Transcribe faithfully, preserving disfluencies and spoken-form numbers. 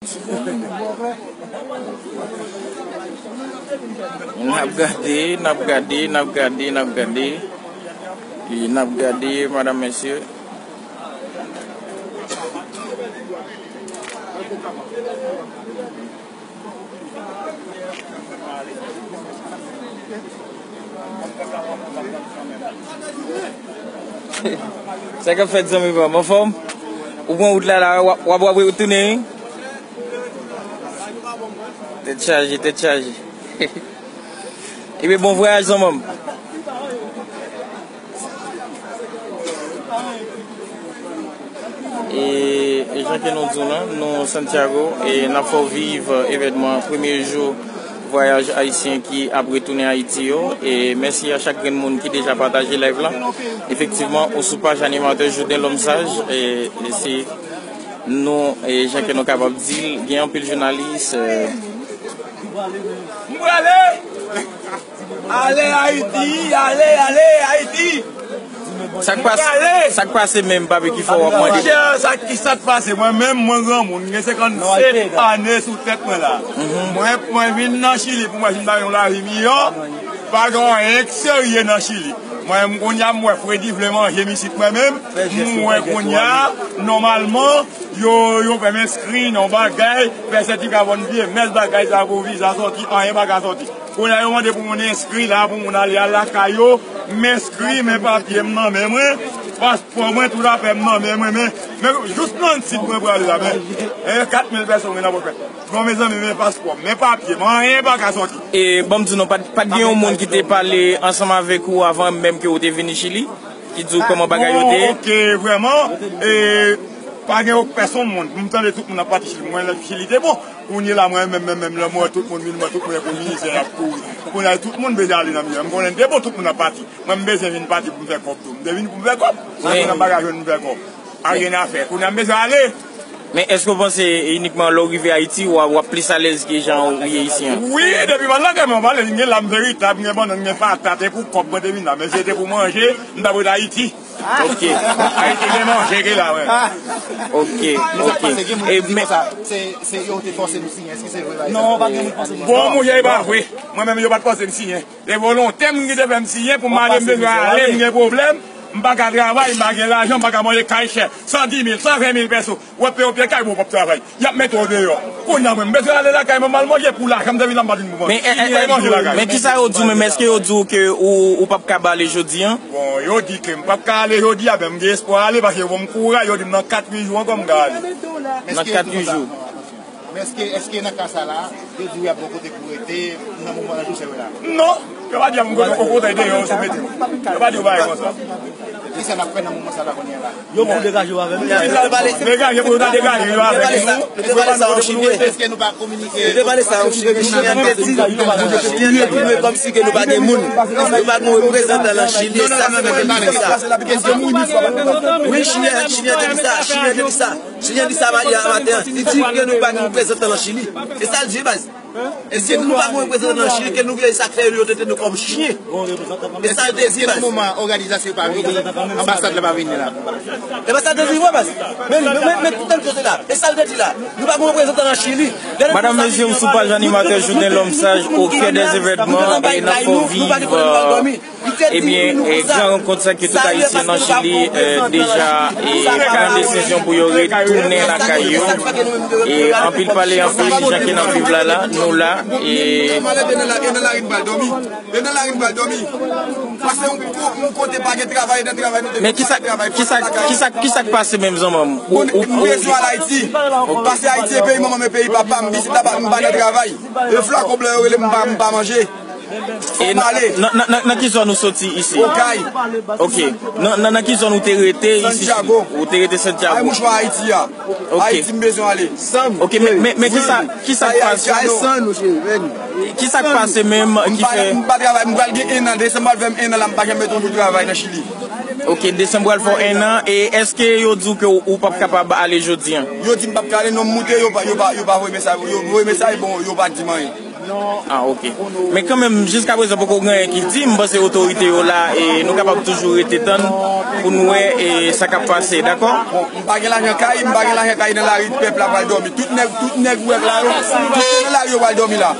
N ap gade, n ap gade, n ap gade, n ap gade. E n ap gade, madam, mesye. Sa k ap fèt, zanmi pa m? Anfòm? Ou pran wout la, la, w ap, w ap, w ap retounen, wi? Tèt chaje, tèt chaje. Ebyen, bon vwayaj, zanmi m. E, e jan ke nou di w lan, nou Santiago, e n ap fè w viv evènman premye jou vwayaj ayisyen ki ap retounen Ayiti yo. E mèsi a chak grenn moun ki deja pataje live lan. Efektivman, ou sou paj animatè Jouden Lòm Saj, e, e se nou, e jan ke nou kapab di l, gen anpil jounalis, e, M prale! Ale Ayiti, ale, ale Ayiti! Sa k pase, sa k pase menm, papi, ki fè w ap mande? Monchè, sa ki sa k pase? Mwen menm, mwen granmoun, m gen senkannsèt ane sou tèt mwen la. Mwen, mwen vin nan Chili pou mwen vin bay yon lavi miyò. Pa gen anyen k serye nan Chili. Mwen menm kounye a, m wè Fredi vle manje m isit mwen menm. M wè kounye a, nòmalman, yo, yo fè m enskri nan bagay, fè sètifika bòn vye, mès bagay sa pou viza sòti, anyen pa ka sòti. Kounye a yo mande pou moun enskri la, pou moun ale al lakay yo, m enskri, men papye m nan men mwen, paspò mwen, tout afè m nan men mwen, men, men jous nan sit mwen prale la, men, e, kat mil pèso mwen nan pòch mwen. Bon, mezanmi, men paspò m, men papye m, anyen pa ka sòti. E, ban m di w non, pa t, pa t gen yon moun ki te pale ansanm avèk ou avan menm ke w te vini Chili, ki di w kòman bagay yo te ye? Bon, ok, vrèman, e, pa gen yon pèsonn moun. M tande tout moun ap pati Chili. Mwen, Chili te bon. Kounye la, mwen menm, menm, menm, lè mwen wè tout moun vin, mwen, tout moun pou mizè ap kouri. Kounye a, tout moun bezwen ale nan mizè. M konnen te bon, tout moun ap pati. Mwen, m bezwen vin pati pou m fè kòb tou. M te vin pou m fè kòb. Mwen, konnen m pa ka jwenn pou m fè kòb. Anyen a fè. Kounye a, m bezwen ale. Men èske w panse inikman lè w rive Ayiti, w a, w ap plis alèz ke jan w ye isi an? Wi, depi m al nan kay mwen, m ale, m gen lam veritab, m gen bannann, m gen patat, e pou kòb mwen te vin la, men si se te pou manje, m t ap ret Ayiti. Ok. Ayiti gen manje ke la, wi. Ok, ok. E men, se, se yo te fòse nou siyen, èske se vre bagay sa? Non, pa gen moun fòse nou. Bon, monchè, e pa vre. Mwen menm, yo pa t fòse m siyen. Se volonte m ki te fè m siyen pou m ale, m bezwen ale, m gen pwoblèm, m pa ka travay, m pa gen lajan, m pa ka manje, kay chè, san di mil, san ven mil pèso. W ap peye yon pye kay, bon, w p ap travay. Y ap mete w deyò. Kounye a, mwen, m bezwen ale lakay mwen, m al manje pou lajan m te vin la, m pa t vin pou manje. Men, e, e, manje lakay. Men kisa yo di w menm? Èske yo di w ke ou, ou p ap kab ale jodi an? Bon, yo di ke m p ap ka ale jodi a, men m gen espwa ale, paske yo ban m kouraj, yo di m nan kat uit jou ankò m ka ale. Nan kat uit jou. Men èske, èske nan ka sa la, yo di w y ap gen yon kote pou w rete nan moman nan jou sa yo la? Non, yo pa di y ap gen yon kote deyò yo sou mete m. Yo pa di w bagay konsa. Kisa n ap fè nan moman sa la kounye a la? Yo pou degaje w avè nou. Degaje pou yo ta degaje yo avèk nou. Nou te pale sa an chilyen. Èske nou pa kominike? Nou te pale sa an chilyen. Chilyen te di, chilyen te di nou kòmsi ke nou pa gen moun. Nou pa gen reprezantan nan Chili. E sa ki fè nou di sa. Wi, chilyen, chilyen te di sa. Chilyen te di sa. Chilyen di sa maten an. Li di ke nou pa gen reprezantan nan Chili. E sa l di, baz. E si nou pa gen reprezantan nan Chili, ke nou gen sa k fè yo trete nou kòm chyen. E sa l te di, baz. Nan moman òganizasyon pa vini, anbasad la pa vini la. E pa sa l te di, wi, baz. Men, men, men, men, tout tan kote la. E sa l te di la. Nou pa gen reprezantan nan Chili. Madanm, mesye, ou sou paj animatè Jouden Lòm Saj, au cœur des événements, e n ap fè w viv, euh, Ebyen, e, gran rankont sa ke tout Ayisyen nan Chili, e, deja, e, pran desizyon pou yo retounen lakay yo. E anpil pale, anpil jan ke n ap viv la, la, nou la, e. Pase yon ko-, yon kote pa gen travay, nan travay nou te. Men kisa, kisa, kisa, kisa k pase menm, zanmi m? Ou, ou, m bezwen al Ayiti. Pase Ayiti e peyi manman m, e peyi papa m, m vizit laba, m pa nan travay. E flakon blan yo rele m, m pa, m pa manje. E nan, nan, nan, nan, nan ki zòn ou soti isi? Okay. Ok. Nan, nan, nan ki zòn ou te rete isi? Santiago. Ou te rete Santiago? Ay, mouchwa Ayiti a. Ok. Ayiti, m bezwen ale. Ok, men, men, men kisa, kisa k pase? Kisa k pase menm ki fè? M pa travay, m pral gen enn an, desanm pral fè m enn an la, m pa janm mete yon jou travay nan Chili. Ok, desanm pral fè w enn an, e èske yo di w ke w, ou p ap kapab ale jodi an? Yo di m p ap ka ale, non, m moute, yo pa, yo pa, yo pa voye mesaj, yo voye mesaj, bon, yo pa di m anyen. Ah, ok. Men kanmenm, jiska prezan poko gen anyen ki di, m panse otorite yo la, e nou kapab toujou rete tann pou n wè e sa k ap pase, dakò? M pa gen lajan kay, m pa gen lajan kay nan lari, pèp la pral dòmi. Tout nèg, tout nèg ou wè la yo, tout nan lari yo pral dòmi la.